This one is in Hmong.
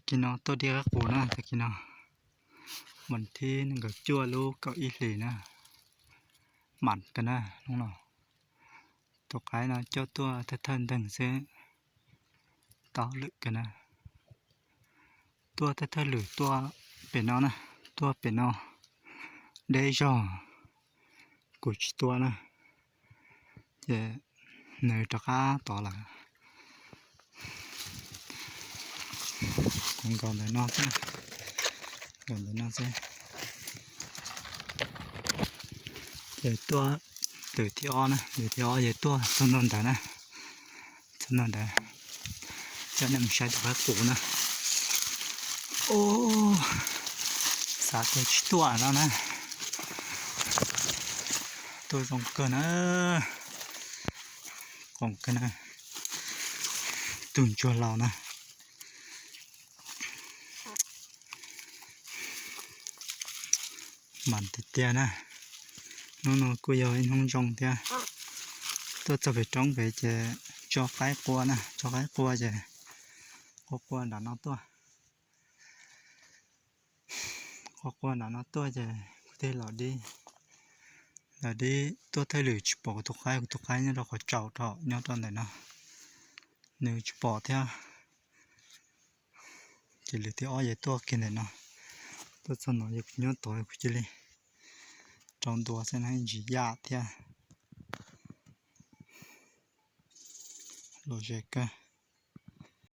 kis no tuaj dib qaib qus na, tag kis no vas thib nees nkaum cuaj lub kaum ib hlis na, mam kawg na hnub no. Tus qaib no coj tuaj thawj thawj nteeg xwb, tau lwm kawg na. Tuaj thawj thawj lwm tuaj pem no na, tuaj pem no deb zog, kuv tsis tua na, ces nws rov qab tod lawm. Kuv nkaum ntawm no xwb, nkaum ntawm no xwb. Ces tuaj lwm thib ob na, lwm thib ob ces tuaj txog ntua ntawd na, txog ntua ntawd, coj nej mus saib tus qaib qus na. Xav tias tsis tuaj no na, tuaj zoo kawg na, qoom kawg na, tus ntsuag laus na. Mas tiag tiag na, hnub no kuj yog ib hnub zoo thiab. Tuaj txog pem roob pem ces tso qaib qua na, tso qaib qua ces qua qua nram no tuaj. Qua qua nram no tuaj ces kuv thiaj los dib. Los dib tuaj thawj lwm tsis pom kuv tus qaib, kuv tus qaib nyob rau qhov tsaus rau nyob rau ntawm no, nws tsis pom thiab. Ces lwm thib ob ces tuaj kiag ntawm no, tuaj txog no yog kuv nyob tod kuv cia li rau ntua xwb na, ntsis yaj thiab. Lom zem kawg.